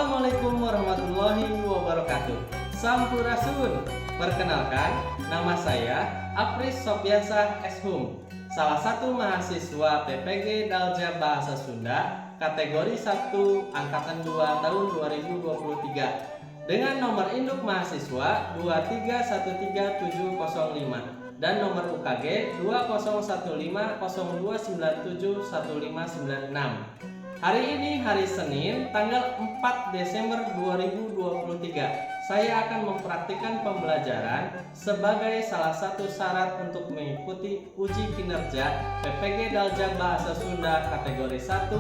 Assalamualaikum warahmatullahi wabarakatuh. Sampurasun. Perkenalkan, nama saya Apris Sopiansah Eshum, salah satu mahasiswa PPG Daljab Bahasa Sunda kategori 1 angkatan 2 tahun 2023 dengan nomor induk mahasiswa 2313705 dan nomor UKG 201502971596. Hari ini hari Senin, tanggal 4 Desember 2023. Saya akan mempraktikkan pembelajaran sebagai salah satu syarat untuk mengikuti uji kinerja PPG Daljab Bahasa Sunda kategori 1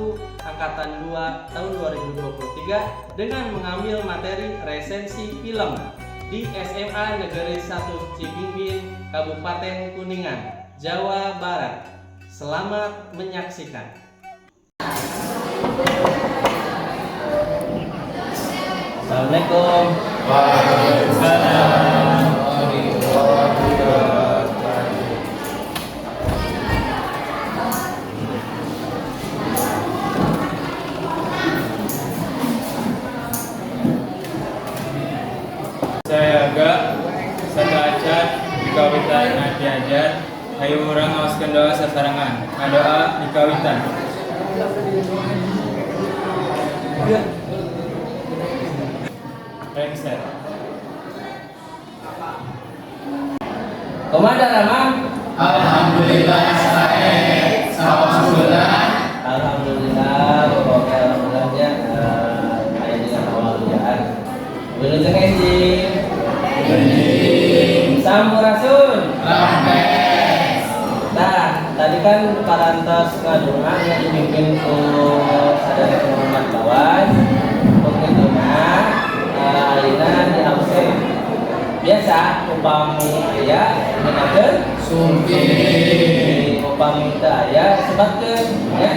angkatan 2 tahun 2023 dengan mengambil materi resensi film di SMA Negeri 1 Cibingbin, Kabupaten Kuningan, Jawa Barat. Selamat menyaksikan. Assalamualaikum. Waalaikumsalam warahmatullahi wabarakatuh. Saya agak sateuacan dikawitan diajar, hayu urang ngaoskeun doa sasarengan. Ngadoa dikawitan. Lengser. Kumaha daramang? Alhamdulillah sae sawasulna. Alhamdulillah, pokoknya alhamdulillahnya aya dina kawalujan. Wilujeng enjing. Sampurasun. Rampes. Nah, tadi kan parantos ngadunga yang dipimpin ku Saudara Muhammad Bawan. Pengituna ayeuna di absen. Biasa upami aya ngenakeun Sumping. Upami teu aya sebatkeun ya,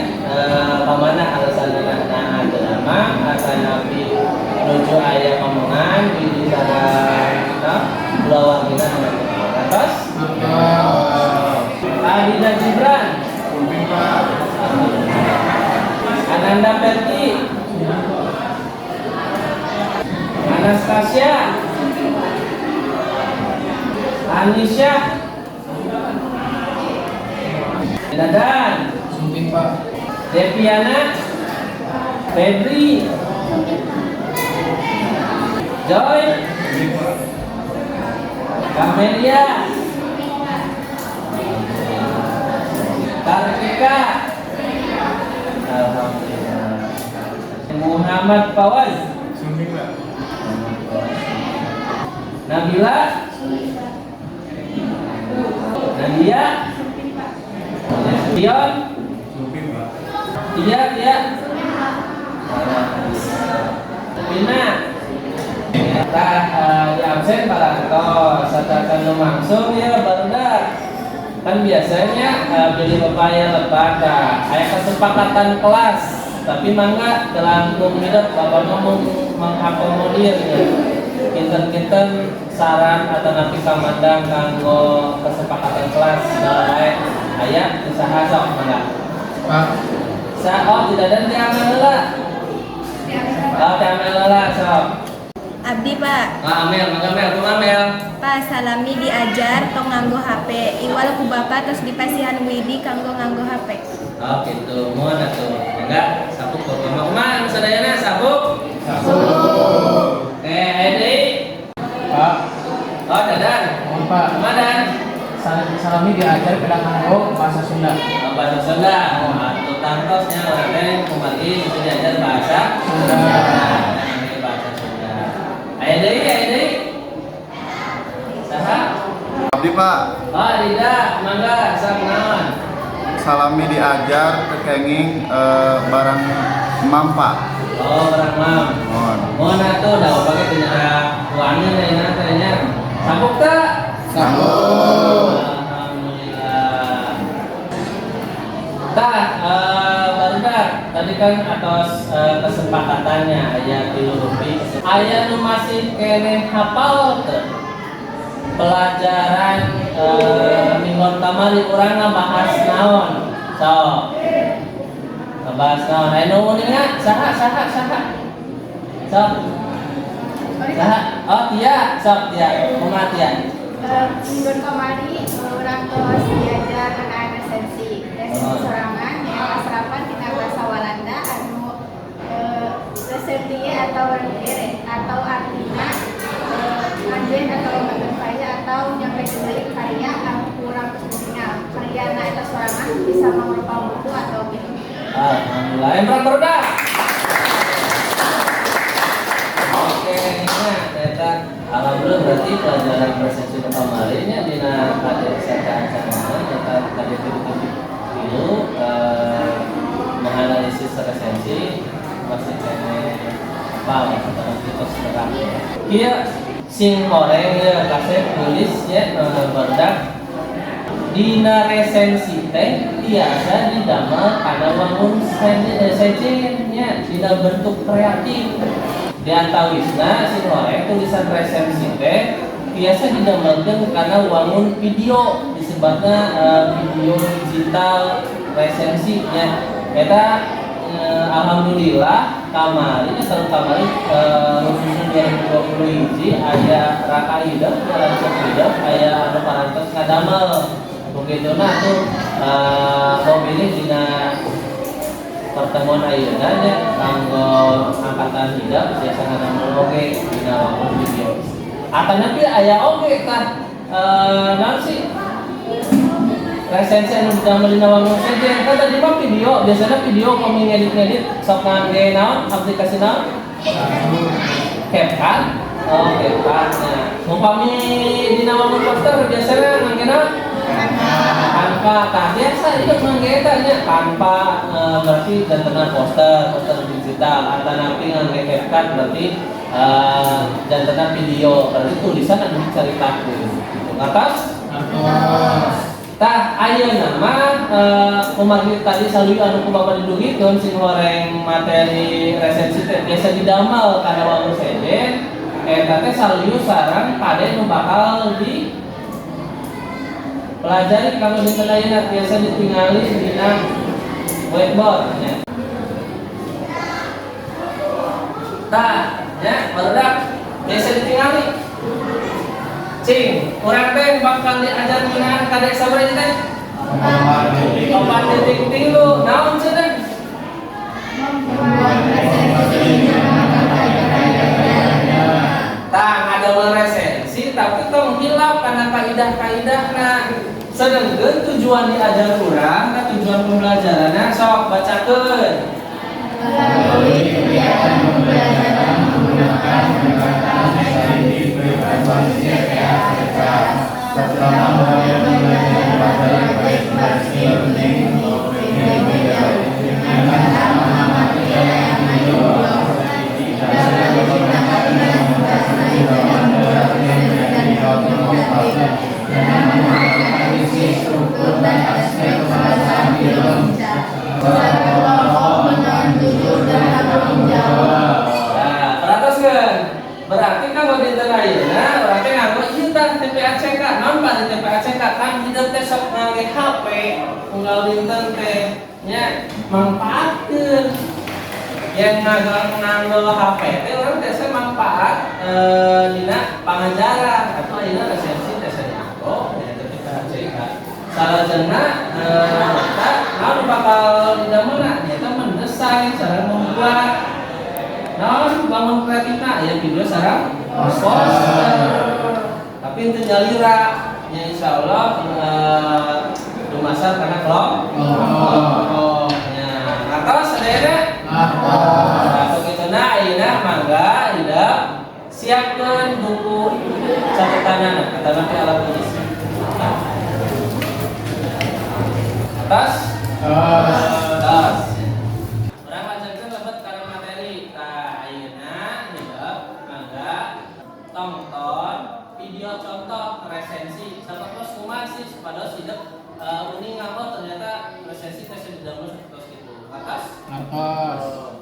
pamana alasanna, nah teu nama atanapi nuju aya omongan di sareng kulawargina anu atos. Adina Gibran. Sumping, Pak. Ananda Perti, Anastasia, Anisha, Dadan. Sumping, Pak. Deviana, Febri, Joy. Sumping, Pak. Kamelia, Kartika. Alhamdulillah. Muhammad Fawaz. Sumping, Pak. Nabila, Nadia, Dion. Sumping, Pak. Tia, Tia. Pina. Tah, di absen parantos sateuacan nu langsung ya barudak. Kan biasanya pilih pepaya lepat, tah aya kesepakatan kelas, tapi mangga langkung hidup bapak ngomong mengakomodir ya. Kinten-kinten saran atau napi kamandang kanggo kesepakatan kelas bae aya usaha, sok mangga. Pak. Sa, oh, tidak ada diambil heula. Oh, diambil heula, sok. Abdi, Pak. Ah, Amel, mangga Mel, kumaha Mel? Pak, salami diajar tong nganggo HP. Iwal ku Bapak terus dipasihan widi kanggo nganggo HP. Oh, gitu. Mohon atuh. Mangga, sapuk bapak mah. Kumaha sadayana sapuk? Sapuk. Eh, aya deui. Pak. Oh, Dadan. Mohon, Pak. Kumaha, Dan? Salami diajar kedah nganggo bahasa Sunda. Oh, bahasa Sunda. Oh, atuh tangtosnya urang teh kumargi itu diajar bahasa Sunda. Nah, ini bahasa Sunda. Aya deui, aya deui. Saha? Abdi, Pak. Oh, Rida, mangga, sok naon? Salami diajar teu kenging barang mam, Pak. Oh, barang mam. Mohon. Mohon atuh da pakai tina wani ayeuna teh nya. Sabuk teu? Sanggup. Alhamdulillah. Tah, barudak tadi kan atas kesepakatannya aya tilu rupi. Aya nu masih keneh hafal teu? Pelajaran minggon kamari urang ngabahas naon? Sok. Ngabahas naon? Aya nu uninga? Saha, saha, saha? Sok. Saha? Oh, Tia, sok Tia. Kumaha, Tia? Minggu kamari urang tos diajar ngeunaan resensi. Resensi sorangan yang asrapan tina bahasa Walanda anu resensi atau atau artinya anjeun atau ngambil karya atau nyampaikan deui karya anu kurang tinggal. Karyana eta sorangan bisa mangrupa buku atau film. Alhamdulillah. Emprot, barudak. Oke, nah, eta alhamdulillah berarti pelajaran resensi kamari nya dina KD sateuacanna eta KD 3.3 menganalisis resensi masih keneh apa atau kita terang. Iya, sing horeng ya kasep nulis ya, barudak, dina resensi teh biasa didamel kana wangun sejen nya, dina bentuk kreatif. Di antawisna, sing horeng, tulisan resensi teh biasa didamelkeun kana wangun video, disebutna video digital resensi nya. Eta alhamdulillah kamari nya, tahun kamari khususnya 2020 hiji, aya raka idep, lanceuk idep, aya anu parantos ngadamel begitu. Nah, tuh pemilih dina pertemuan ayeuna nya kanggo angkatan hidep biasa ngadamel oge dina wangun video. Atanapi aya oge tah naon sih resensi anu didamel dina wangun sejen. Kan tadi mah video, biasanya video kami ngedit-ngedit sok ngangge naon, aplikasi naon? CapCut. Oh, CapCut. Nah, umpami dina wangun poster biasanya ngangge naon? Canva. Tah, biasa itu ngangge eta nya, Canva berarti jantenan poster, poster digital. Atanapi ngangge CapCut berarti jantenan video, berarti tulisan anu dicaritakeun gitu. Atas. Tah, ayeuna mah kumargi tadi saluyu anu ku Bapak didugikeun, sing horeng, materi resensi teh biasa didamel kana wangun sejen eta teh saluyu sareng KD nu bakal di pelajari kalau dinten ayeuna, biasa ditingali dina whiteboard nya. Tah, nya barudak, biasa ditingali. Cing, urang teh bakal diajar ngeunaan KD sabaraha teh? 4.3. Naon cenah? Tah, ngadamel resensi tapi tong hilap kana kaidah-kaidahna. Sedengkeun tujuan diajar urang, nah, tujuan pembelajaranna sok bacakeun. Melalui kegiatan pembelajaran menggunakan pendekatan Serta baik penting dengan cara mengamati yang struktur dan aspek kebahasaan film secara kelompok dengan jujur dan tanggung jawab. Nah, perhatoskeun. Berarti kalau dinten ayeuna urang teh nganggo ieu tah, TPACK. Naon, Pak, di TPACK? Kan hidup teh sok ngangge HP unggal dinten teh nya, mangpaatkeun yang nganggo nganggo HP teh urang teh manfaat dina pangajaran atau ayeuna resensi teh dianggo dina TPACK. Salajengna eta naon bakal didamelna? Nyaeta mendesain cara membuat naon, bangun kreatifna ya, video sareng poster. Tapi itu nyalira ya, insyaallah dumasar kana kelompok nya. Atos sadayana? Nah, begitu. Nah, ayeuna mangga hidep siapkeun buku catatanana atanapi alat tulis. Nah. Atas. Atas. Urang lajengkeun lebet kana materi. Tah, ayeuna hidep mangga tonton video contoh resensi sapertos kumaha sih, supados hidep uninga, oh, ternyata resensi teh didamel sapertos kitu. Atas. Atas.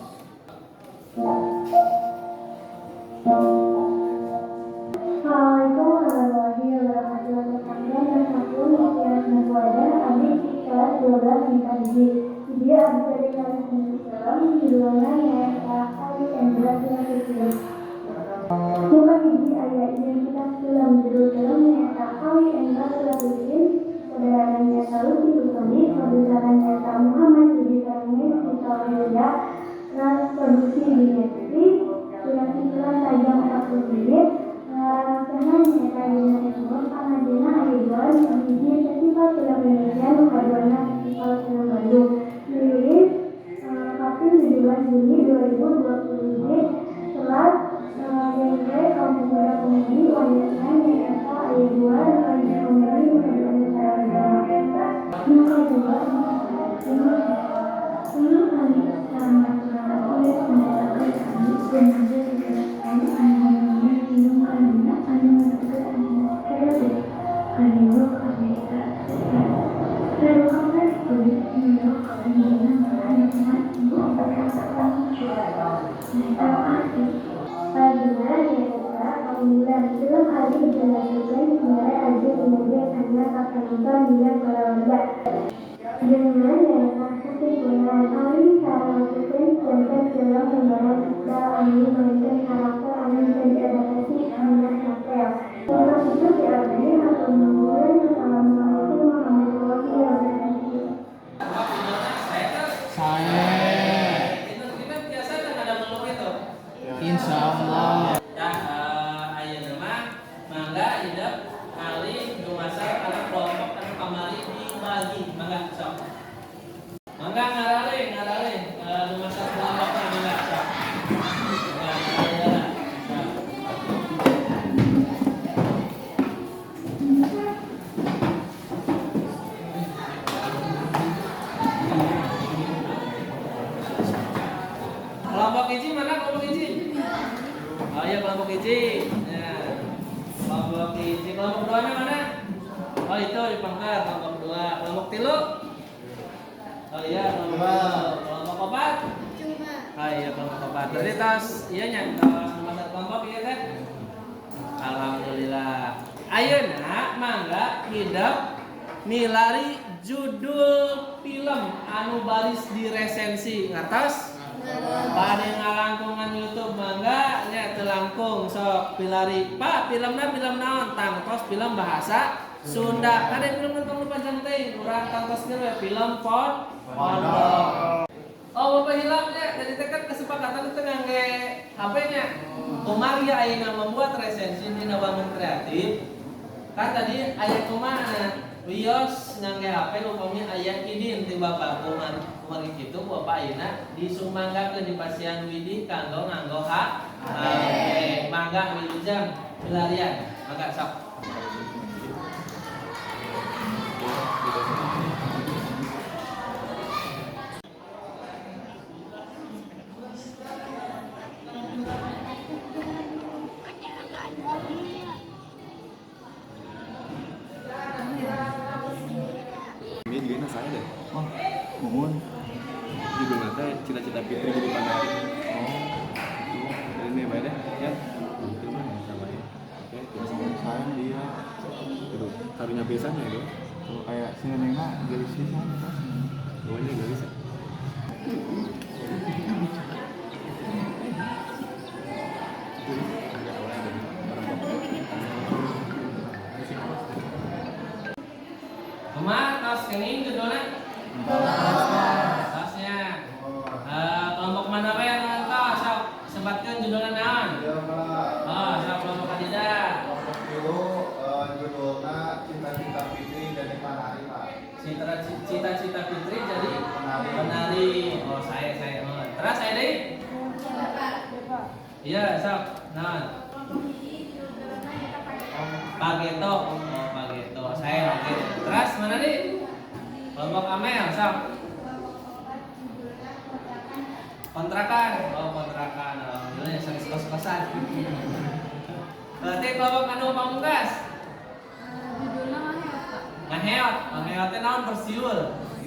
Assalamualaikum warahmatullahi wabarakatuh. Aku Mutia Muada, abdi kelas 12 MIPA hiji. Di dieu abdi bade ngalaksanakeun film, judulna nyaeta Alice and the. rupiah. Nu kahiji aya identitas film, judul film nyaeta Kawi and Basura Licin, sutradarana nyaeta Lucky Hutami, produserna nyaeta Muhammad Didi sareng Messi Tauhida, produksi di Netflix, durasi film sajam 40 menit, ngaran naskahna nyaeta Dina Edmond, pangajina aya dua, nu kahiji Festival Film Indonesia, nu kaduana Festival Film Bandung. Dirilis kaping 17 Juni 2020 telat genre kaum pemuda komedi, wayahna nyaeta aya dua, nu kahiji komedi, nu kaduana sareng drama. Nu kadua Ulun ali sareng baturan oge ngomongkeun abdi remaja 17 taun anu hoyong minum kaduna anu ngaranna kreatif kaniweuh ka Amerika Serikat. Rerukapna ditulis New York dina ngalahan dukungan ibu 4 tahun nyaeta artis. Salajengna nyaeta kaunggulan film Ali dihasilkeun mere ajeg kinerja kanya ka panonton dina kulawarga. Dengan nyaeta kesimpulan Ali sareng nglakukeun janten film lembaran Iqbal anu maenkeun karakter anu bisa diadaptasi dina novel. Mung kitu ti abdi, hatur nuhun. Wassalamualaikum warahmatullahi wabarakatuh. Saya. Kita biasa kan ada meluk itu. Insya Allah. Ya, ayeuna mah mangga idep kali dumasar kana kelompok anu kamari dibagi, mangga sok. Mangga ngaralih, ngaralih dumasar kelompokna mangga sok. Mangga ngaralih heula. Sok. Kelompok hiji mana kelompok hiji? Oh iya kelompok hiji. Ya. Kelompok hiji, kelompok dua mana? Oh itu di pangkar kelompok dua. Kelompok tilu? Oh iya kelompok tilu. Kelompok opat? Cuma. Oh iya kelompok opat. Berarti tos iya nya tos masa kelompok iya teh. Alhamdulillah. Ayeuna mangga hidep milari judul film anu baris diresensi, ngartos? Pada ngalangkungan YouTube mangga nya teu langkung sok pilari. Pak, filmna film naon? Tangtos film bahasa Sunda. Kada film tong panjang teh, urang tangtoskeun we film pondok. Oh, Bapak hilangnya. Tadi teh kan kesepakatan itu ngangge HP nya. Kumaha ayeuna membuat resensi dina bangun kreatif? Kan tadi aya kumaha? Wios ngangge HP upami aya idin ti Bapak kumaha kumaha kitu Bapak ayeuna disumanggakeun di pasian Widi kanggo nganggo HP. Mangga wilujeng milarian. Mangga sok. Ini juga saya deh. Oh, mumun. Judulnya teh Cita-cita Fitri jadi penari. Oh, itu. Ini baik deh, ya. Itu mah sama ya. Oke, terus Sayang dia. Aduh, karunya pisan ya, itu. Tuh kayak si neneng mah garis pisan eta. Pokoknya garis ya. Kumaha tos kenging judulna? Tosnya. Kelompok mana we anu ngantos? Sok sebatkeun judulna naon? Iya, Pak. Oh, sok kelompok Khadijah. Kelompok tilu judulna Cita-cita Fitri jadi penari, Pak. Cita-cita Fitri jadi Penari. Penari. Oh, saya. Oh. Terus saya deui? Bapak. Iya, sok. Naon? Kelompok hiji judulna nyaeta Pageto. Pageto. Oh, Pageto. Saya oke. Terus mana nih? Kelompok Amel, sok. Kelompok opat judulna Kontrakan. Kontrakan. Oh, kontrakan. Alhamdulillah sanes kos-kosan. Berarti kelompok anu pamungkas? Judulna Ngaheot, Pak. Ngaheot. Ngaheot teh naon bersiul.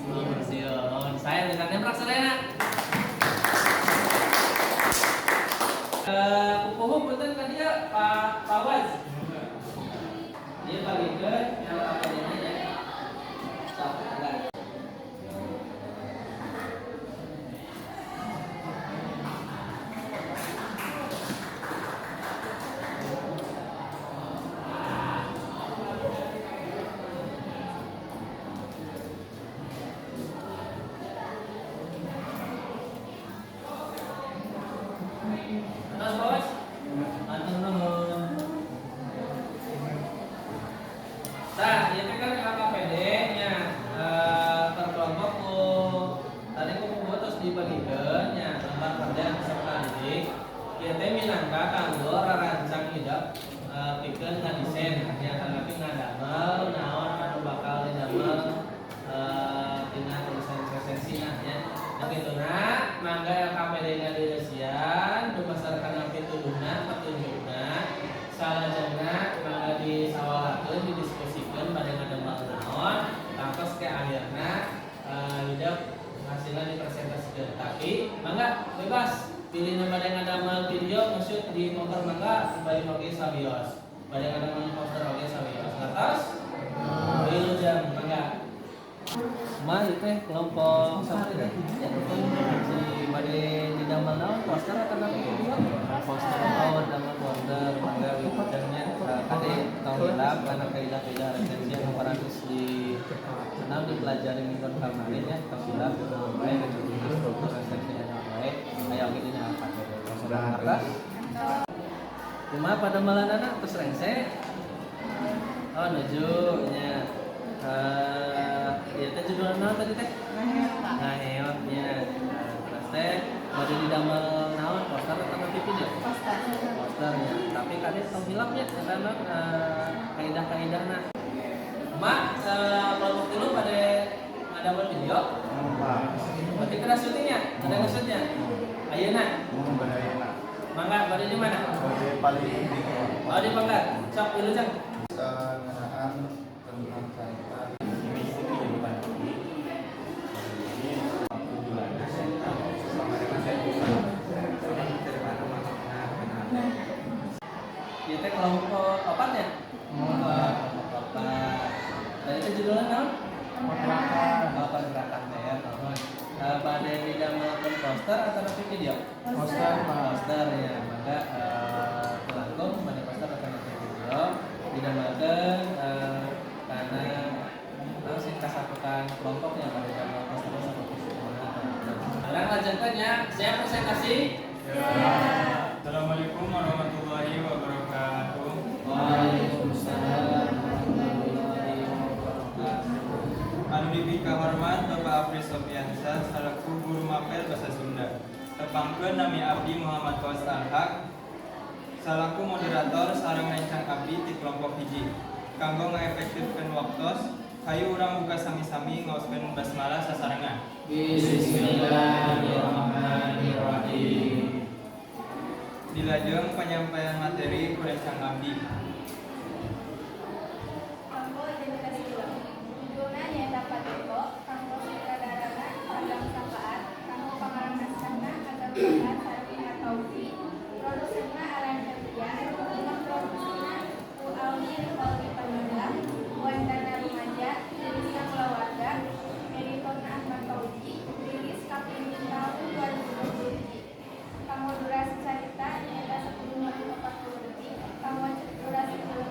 Oh, bersiul. Oh, saya bisa nembrak sadayana. Pupuhu punten ka dieu Pak Fawaz. Ieu bagikeun yang apa ya. Sok, mangga. pikeun ngadesain nya tanggapi ngadamel naon anu bakal didamel tina tulisan resensina nya. Nah kituna mangga LKPD na direusian dumasarkan pituduhna petunjukna salajengna mangga disawalakeun didiskusikeun bade ngadamel naon tangtos ke akhirna hidep hasilnya dipresentasikan. Tapi mangga bebas pilih nama bade ngadamel video nge-shoot di motor mangga bade oge sawios, bade ngadamel poster oge sawios. Ngartos? Wilujeng, mangga. Ma ieu teh kelompok sama teh nya si bade didamel naon, poster atau naon, video? Poster. Oh, damel poster. Mangga wilujeng nya. Kade tong hilap kana kaidah-kaidah resensi anu parantos di naon dipelajari minggu kamari nya. Tong hilap bae struktur resensi anu bae aya oge dina LKPD. Ngartos? Kumaha padamelanana, tos rengse? Oh, nuju nya. Ya teh judulna naon tadi teh? Ngaheot nya. Terus teh bade didamel naon, poster atau nanti video? Poster. Poster nya. Tapi kade tong hilap nya eta naon kaidah-kaidahna. Mak, kelompok tilu bade ngadamel video? Pak. Berarti kena syutingnya? Ada nge-shootnya? Ayeuna? Bade ayeuna. Mangga, bade di mana? Bade paling di. Oh, di Panggar. Sok wilujeng. Ngeunaan tentang cerita Ini jadi tujuannya sama dengan saya bisa Ieu teh kelompok opat ya? Kelompok opat. Tadi teh judulnya naon? Kontrakan. Oh, kontrakan teh ya, nuhun. Bade didamelkeun poster atau nanti video? Poster, Pak. Poster ya, mangga langkung bade poster atau nanti video didamelkeun karena naon sih kasakutan kelompoknya bade damel poster sakutan. Sekarang lanjutkan ya, siap presentasi? Assalamualaikum warahmatullahi wabarakatuh. Waalaikumsalam warahmatullahi wabarakatuh. Anu dipikahormat Bapak Apri Sopiansa salaku guru mapel bahasa Sunda. Tepangkeun nami abdi Muhammad Fauz Al-Haq salaku moderator sareng rencang abdi ti kelompok hiji. Kanggo ngaefektifkeun waktos, hayu urang buka sami-sami ngaoskeun basmalah sasarengan. Bismillahirrahmanirrahim. Dilajeng penyampaian materi ku rencang abdi. Kanggo identitas film. Judulna nyaeta Paduko, kanggo sutradarana Padang Sapaat, kanggo pangarang naskahna Agam Sapaat sareng Ahmad Fauzi, produserna Alan Herdian, imah produksina ku Aldi Rivaldi Panjaitan, Wantana Rumaja, rilisna kulawarga, editorna Ahmad Fauzi, rilis kaping tahun 2021. Kanggo durasi carita nyaeta 10 menit 40 detik, kanggo durasi film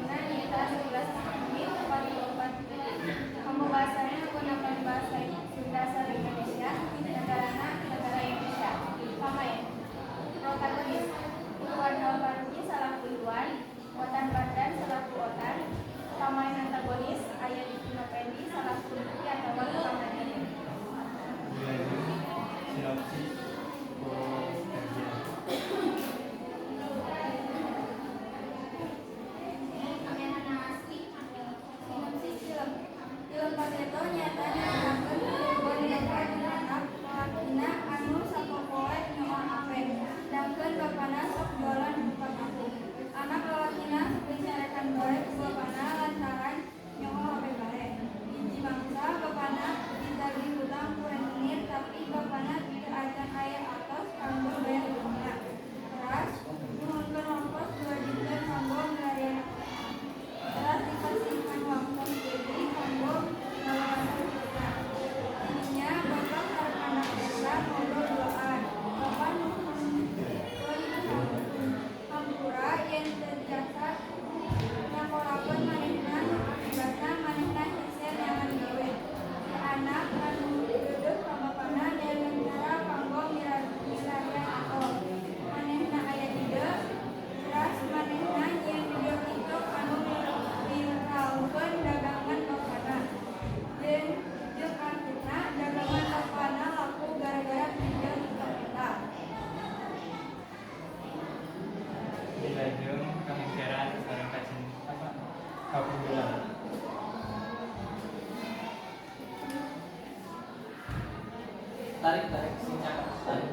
Tarik, tarik, sing cakep, tarik.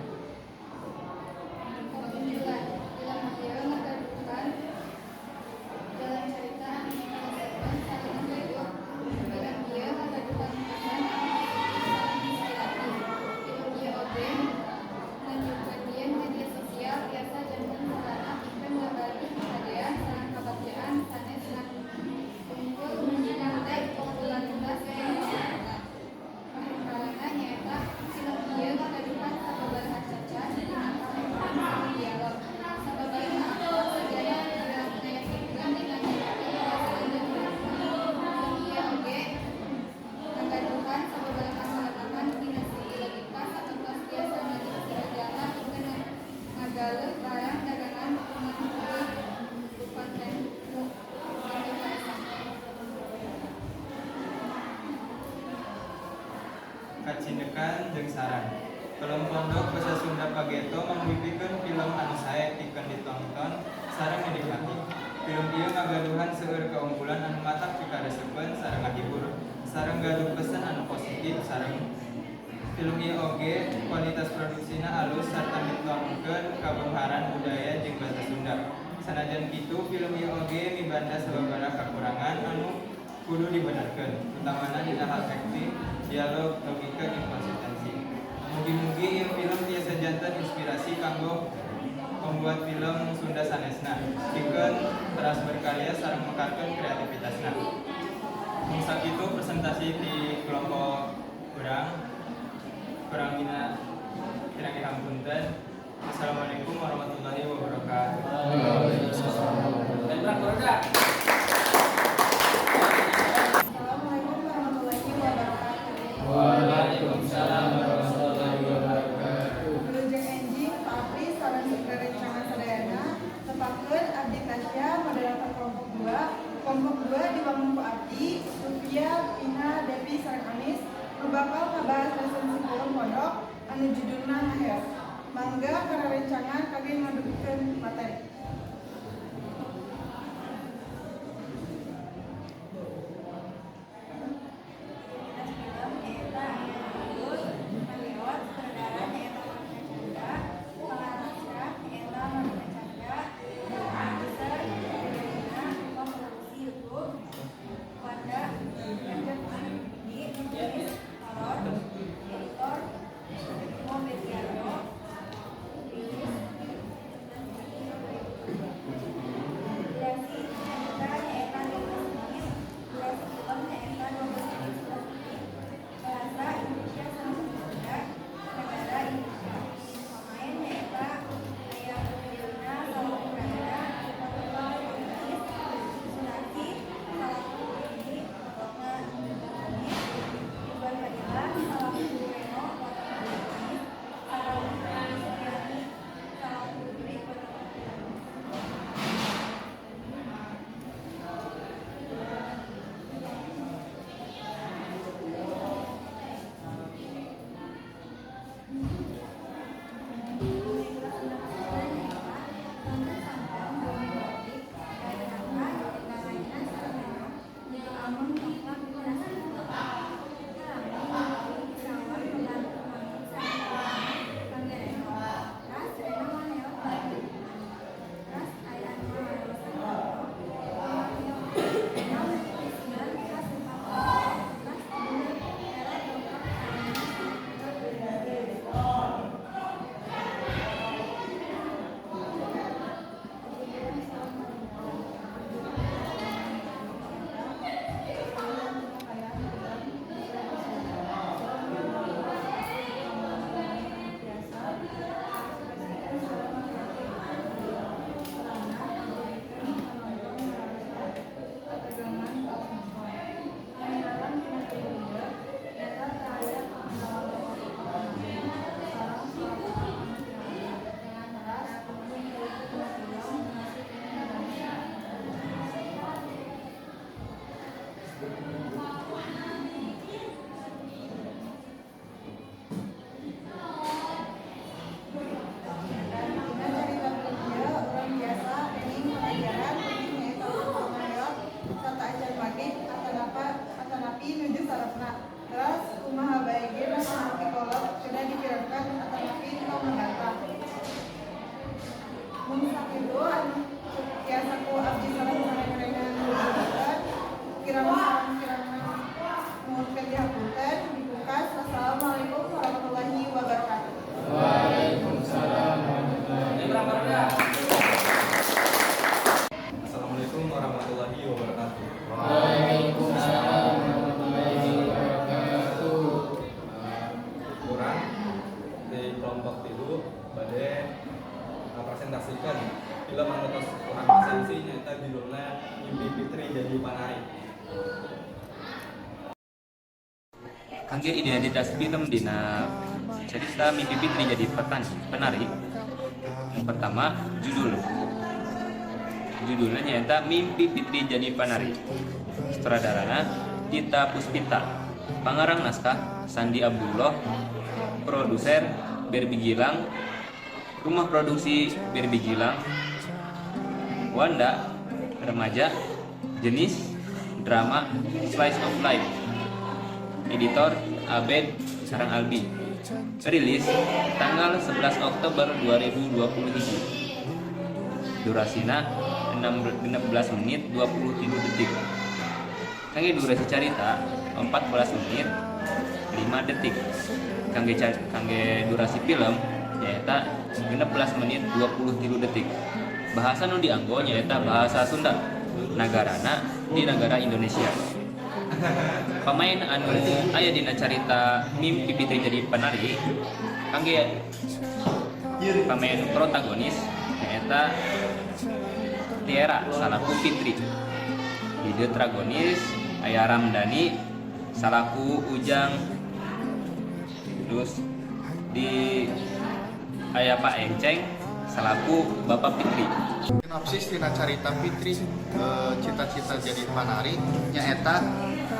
Kesimpulan, film ieu ngagaduhan jalan carita anu mikaresepeun sareng menghibur. Film ieu ngagaduhan pesan anu positif sareng inspiratif. Film ieu oge nunjukkeun yen media sosial tiasa janten sarana pikeun ngabagi kahadean sareng kabagjaan sanes ngan wungkul nyantek popularitas dina masyarakat. Kahengkalna nyaeta film ieu ngagaduhan sababaraha cacat dina karakter sareng dialog. Sababaraha aktor sagala ngayakinkeun dina nyaritakeun perasaan jeung karakter. Film ieu oge ngagaduhan sababaraha kalemahan dina segi logika sapertos tiasa ngadiksi majalah pikeun ngagaleuh barang dagangan ngan heueuh ku konten nu mikaresep. Kacindekan jeung saran. Film Pondok Basa Sunda Pageto mangwipikeun film anu sae pikeun ditonton sareng dinikmati. Film ieu ngagaduhan seueur kaunggulan anu matak pikaresepeun sareng ngahibur sareng gaduh pesan anu positif sareng film ieu oge kualitas produksina alus sarta mintonkeun kabeungharan budaya jeung basa Sunda. Sanajan kitu, film ieu oge mibanda sababaraha kakurangan anu kudu dibenerkeun, utamana dina hal akting, dialog, logika jeung konsistensi. Mugi-mugi ieu film tiasa janten inspirasi kanggo pembuat film Sunda sanesna pikeun teras berkarya sareng mekarkeun kreativitasna. Mung sakitu presentasi di kelompok urang. Kurang dina kirang hapunten. Assalamualaikum warahmatullahi wabarakatuh. Dan berang. Assalamualaikum warahmatullahi wabarakatuh. Waalaikumsalam warahmatullahi wabarakatuh. Wilujeng enjing Pak Apri sareng rerencangan sadayana, tepangkeun abdi Tasya, moderator kelompok 2. Kelompok 2 dibangun ku abdi Sufia, Pina, Devi sareng Anis nu bakal ngabahas resensi film Pondok anu judulna Ngaheos. Mangga karerencangan kangge ngadugikeun materi. Film nyaeta anu judul Ngaheos, sutradara nyaeta Marina Chandra, pangarang naskah nyaeta Marina Chandra, produser Regina, produksi YouTube Wanda Di, penulis horor, editor Bimo Betiano, rilis Sakitu anu tiasa ku abdi sareng sarerengan dugikeun. Kirang kirang nuhunkeun dihapunten, dipungkas. Wassalamualaikum warahmatullahi wabarakatuh. Waalaikumsalam warahmatullahi wabarakatuh. Assalamualaikum warahmatullahi wabarakatuh. Waalaikumsalam warahmatullahi wabarakatuh. Urang di kelompok 3 bade presentasikan film anu tos urang resensi, nyaeta judulna Mimpi Fitri Jadi Panari. Kangge identitas film dina cerita Mimpi Fitri Jadi Petani Penari. Yang pertama, judul. Judulnya nyaeta Mimpi Fitri Jadi Penari. Sutradarana Tita Puspita, pangarang naskah Sandi Abdullah, produser Barbie Gilang, rumah produksi Barbie Gilang, Wanda remaja, jenis drama slice of life, editor Abed sareng Albi, rilis tanggal 11 Oktober 2021, durasina 16 menit 23 detik. Kangge durasi carita 14 menit 5 detik. Kangge durasi film nyaeta 16 menit 23 detik. Bahasa nu dianggo nyaeta bahasa Sunda, nagarana di negara Indonesia. Pemain anu aya dina carita Mimpi Fitri Jadi Penari, kangge pemain protagonis nyaeta Tiara salaku Fitri, deuteragonis aya Ramdhani salaku Ujang, terus di aya Pak Enceng salaku Bapak Fitri. Sinopsis tina carita Fitri Cita-cita Jadi Panari nyaeta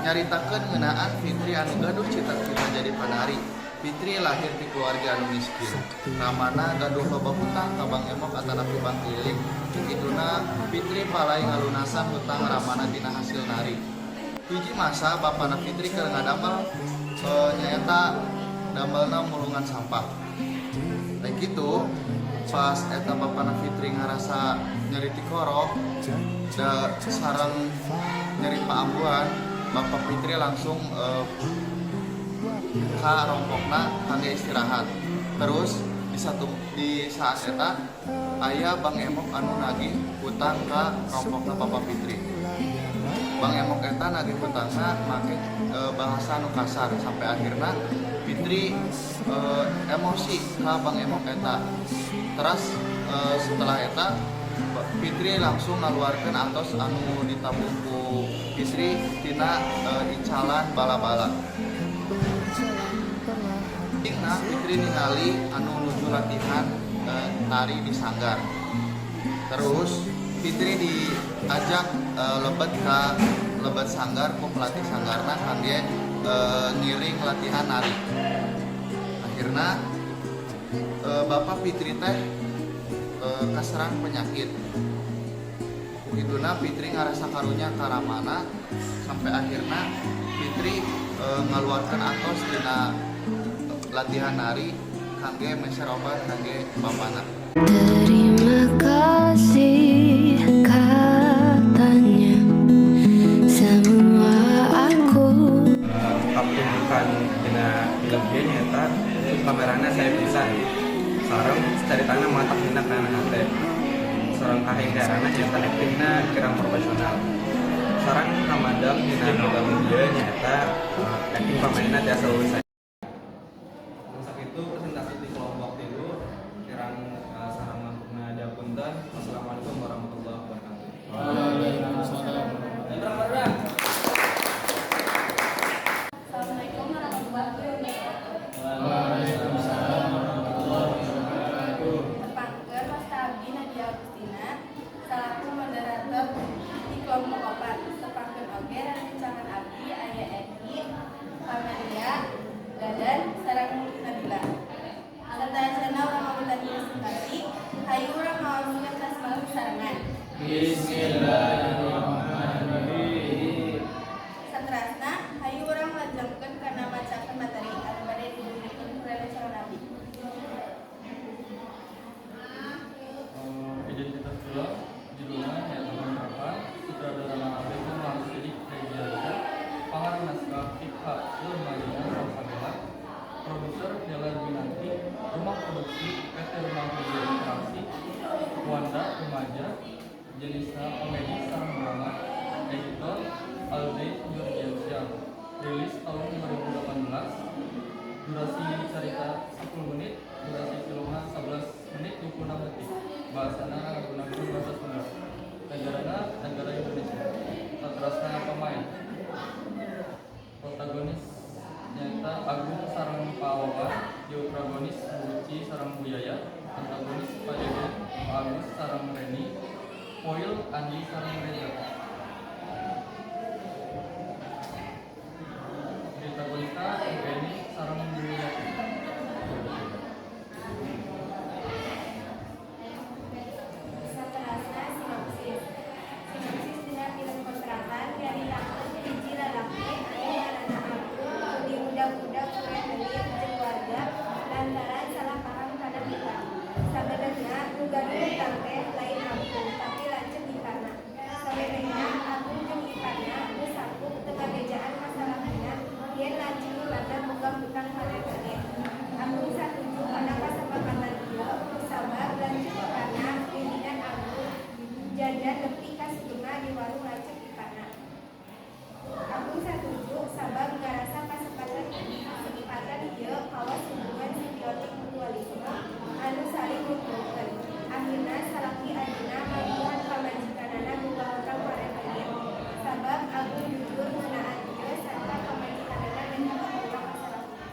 nyaritakeun ngeunaan Fitri anu gaduh cita-cita jadi panari. Fitri lahir di keluarga anu miskin. Ramana gaduh loba hutang ka Bank Emok atanapi bank keliling. Kituna Fitri palay ngalunasan hutang ramana tina hasil nari. Hiji masa bapana Fitri keur ngadamel, nyaeta damelna mulungan sampah. Lain kitu, pas eta bapana Fitri ngarasa nyeri tikorok da sareng nyeri paambuhan, Bapak Fitri langsung ka rompokna kangge istirahat. Terus di saat eta aya Bang Emok anu nagih hutang ka rompokna Bapak Fitri. Bang Emok eta nagih hutangna make bahasa anu kasar sampai akhirna Fitri emosi ka Bang Emok eta. Terus setelah eta Fitri langsung ngaluarkeun antos anu ditabung ku Fitri tina icalan bala-bala. Nah, Fitri ningali anu nuju latihan tari di sanggar. Terus Fitri diajak lebet ka lebet sanggar ku pelatih sanggarna kangge ngiring latihan nari. Akhirna Bapak Fitri teh kaserang penyakit. Kituna Fitri ngarasa karunya ka ramana sampai akhirna Fitri ngaluarkeun antos tina latihan nari kangge meser obat kangge bapana. Terima kasih katanya semua aku. Kaptunjukan dina film ieu nyaeta kamerana sae pisan, sareng caritana matak dina kana hate, sareng kahengkerana nyaeta aktingna kirang profesional. Sareng kamadam dina film ieu nyaeta acting pamainna tiasa leuwih sae. Sakitu presentasi di kelompok 3, kirang sareng langkungna dihapunten. Wassalamualaikum warahmatullahi wabarakatuh. Waalaikumsalam. Assalamualaikum warahmatullahi wabarakatuh. Waalaikumsalam warahmatullahi wabarakatuh. Tepangkeun, wasta abdi Nadia Agustina salaku moderator di kelompok 4. Tepangkeun oge rencangan abdi aya Eki, Pamaria, Dadan, sareng Nabila. Sateuacanna urang ngawitan presentasi, hayu urang ngaoskeun basmalah sarengan. Bismillahirrahmanirrahim. Saterasna, hayu urang lajengkeun kana macakeun materi anu bade didugikeun ku rerencangan abdi. Identitas Jenisna komedi sareng drama. Editor Alde Nurdiansyah. Rilis tahun 2018. Durasi carita 10 menit, durasi filmna 11 menit 26 detik. Bahasana ngagunakeun bahasa Sunda. Negarana negara Indonesia. Saterasna pemain. Protagonis nyaeta Agung sareng Pak Wawan, deuteragonis Bu Uci sareng Bu Yaya, antagonis Pak Deden, Pak Agus sareng Reni, foil Andi sareng Reza. Protagonisna Reni sareng Bu Yati. Saterasna sinopsis. Sinopsis dina film kontrakan nyaritakeun hiji lalaki anu ngaranna Agung nu diudag-udag ku rentenir jeung warga lantaran salah paham kana hutang. Sabenerna nu gaduh hutang teh lain Agung tapi lanceuk iparna. Samemehna Agung jeung iparna geus sapuk teu ngabejaan ka salakina yen lanceuk iparna boga hutang ka rentenir. Agung satuju kana kasepakatan ieu kusabab lanceuk iparna pimpinan Agung jajan nepi ka sugema di warung lanceuk iparna. Agung satuju sabab ngarasa kasepakatan ieu kawas hubungan simbiotik mutualisme anu saling nguntungkeun. Akhirna salaki adina manggihan pamajikanana boga hutang ka rentenir. Sabab Agung jujur ngeunaan ieu sarta pamajikanana menta hampura ka salakina.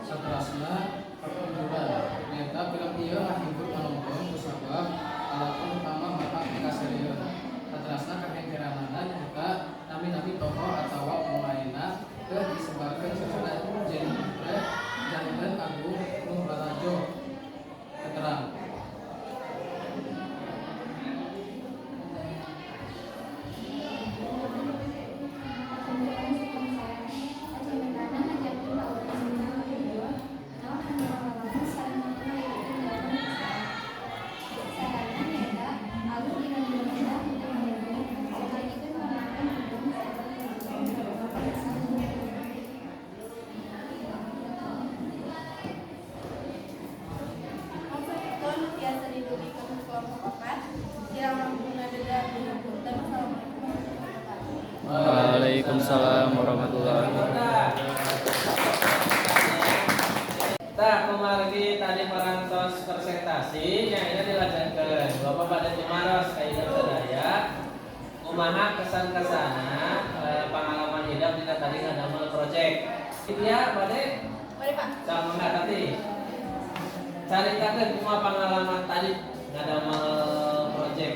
Saterasna pertunjukan. Nyaeta film ieu ngahibur panonton kusabab lalakon utama bakal dikaserieun. Saterasna kahengkeranana nyaeta nami-nami tokoh atawa pemainna teu disebarkeun sacara genre janten Agung nu lalajo katerang. Maksud tiasa didugikeun ku kelompok opat. Kirang langkungna deda punten. Wassalamualaikum warahmatullahi wabarakatuh. Waalaikumsalam warahmatullahi wabarakatuh. Tah, kumargi tadi parantos presentasi yang ini dilajengkeun. Bapak pada tumaros ka idep sadaya. Kumaha kesan-kesana pengalaman idep dina tadi ngadamel project. Iya, bade Bade, Pak. Sama enggak tadi? Caritakeun kumaha pengalaman tadi ngadamel project.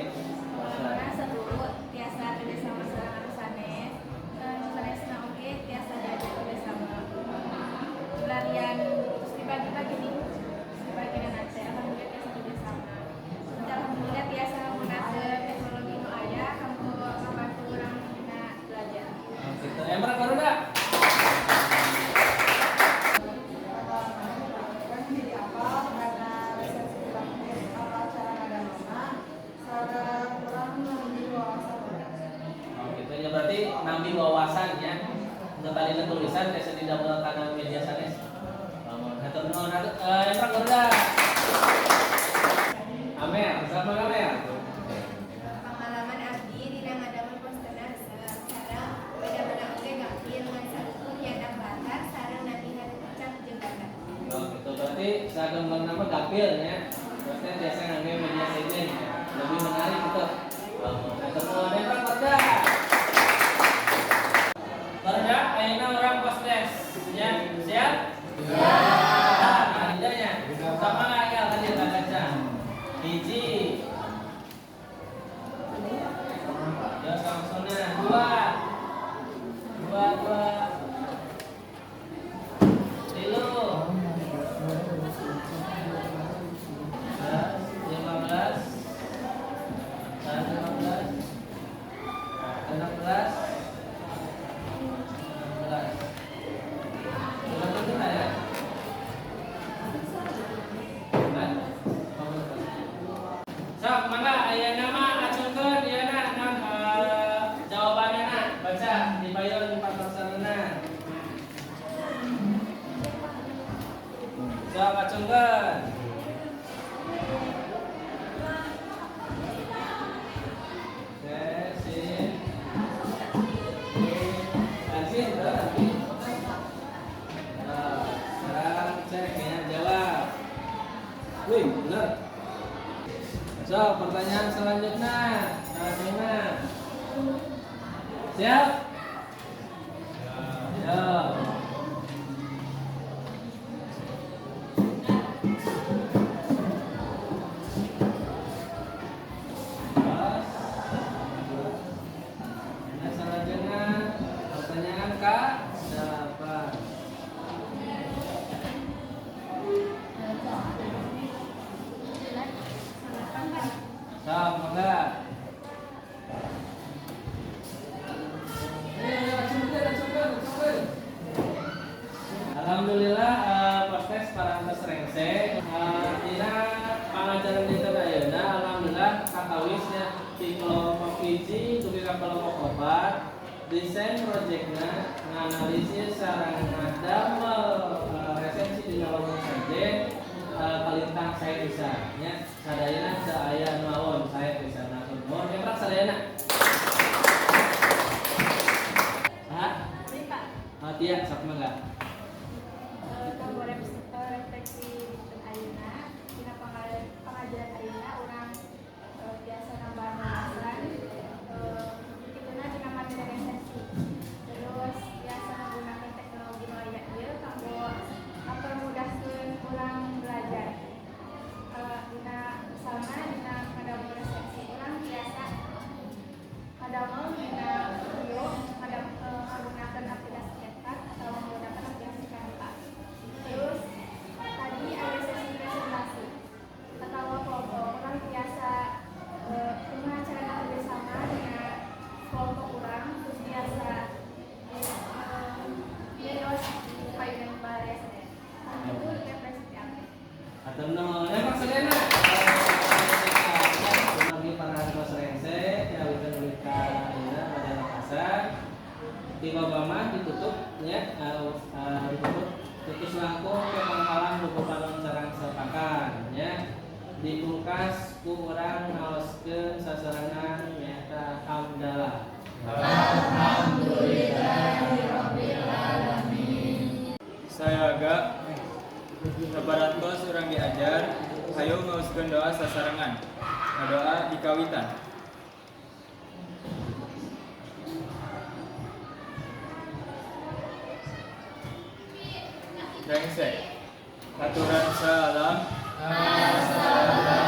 Pengalaman seru, tiasa kerjasama sareng anu sanes. Nu sanesna oge tiasa diajak kerjasama. Larian terus dibagi-bagi nih. Dibagi nanti alhamdulillah tiasa kerjasama. Alhamdulillah tiasa nggunakeun teknologi nu aya kanggo ngabantu urang dina belajar. Oh, gitu. Emang barudak? Pengalaman jadi apa karena resensi film apa cara ngadamelna sareng urang nambih wawasan. Oh, gitu ya, berarti nambih wawasan ya. Untuk tadi tulisan tiasa didamel kana media sanes. Lamun hatur nuhun hatur emang barudak. Amer, sama Amer. Pengalaman abdi dina ngadamel posterna resep sareng beda-beda oge gampil ngan saluku nyandak latar sareng nambihan kecap jeung gambar. Oh, gitu. Berarti sagembang nama gampil ya. Maksudnya biasa ngangge media sejen ya. Lebih menarik gitu. Lamun hatur nuhun emang barudak. Barudak ayeuna urang post-test ya. Siap? Siap. Nah, nya. Sama nggak ya tadi kaca. Hiji. Ya langsungnya dua. Dua, dua. Tilu. 15. 15. 16. 16. Sudah tentu ya? Kan? Wih, bener. So, pertanyaan selanjutnya. Selanjutnya. Siap? Ya. Nah, selanjutnya pertanyaan K8. Sama enggak? Alhamdulillah podcast parantos rengse. Dina pangajaran dinten ayeuna alhamdulillah kakawisnya di kelompok hiji dugi ka kelompok opat desain projectna nganalisis sareng ngadamel resensi dina lomba saja kalintang saya bisa nya sadayana teu aya nu awon saya bisa natur nuhun nyerak sadayana. Hah? Pak. Oh, tia sok mangga. Kanggo refleksi dinten ayeuna dina pangajaran ayeuna urang biasa nambah wawasan kituna dina materi resensi, terus biasa menggunakan teknologi nu aya ieu kanggo mempermudahkeun urang belajar. Dina misalna dina ngadamel resensi urang biasa ngadamel dina video menggunakan aplikasi CapCut atau menggunakan aplikasi Canva. Terus tadi ada sesi presentasi atau kelompok, urang biasa kumaha cara kerjasama dengan kelompok urang, terus biasa nyarios payunan baraya sadaya. Itu refleksi ti abdi. Hatur nuhun. Ya maksudnya lagi parantos rengse ya witen dugi ka ayeuna pada lekasan. Ti Obama ditutup nya, ditutup tutus langkung ke pangkalan buku palon sareng sepakan nya. Dipungkas ku urang ngaoskeun sasarengan nyaeta hamdalah. Sayaga saparantos urang diajar, hayu ngaoskeun doa sasarengan. Ngadoa dikawitan. Rengse. Aturan salam. Assalamualaikum.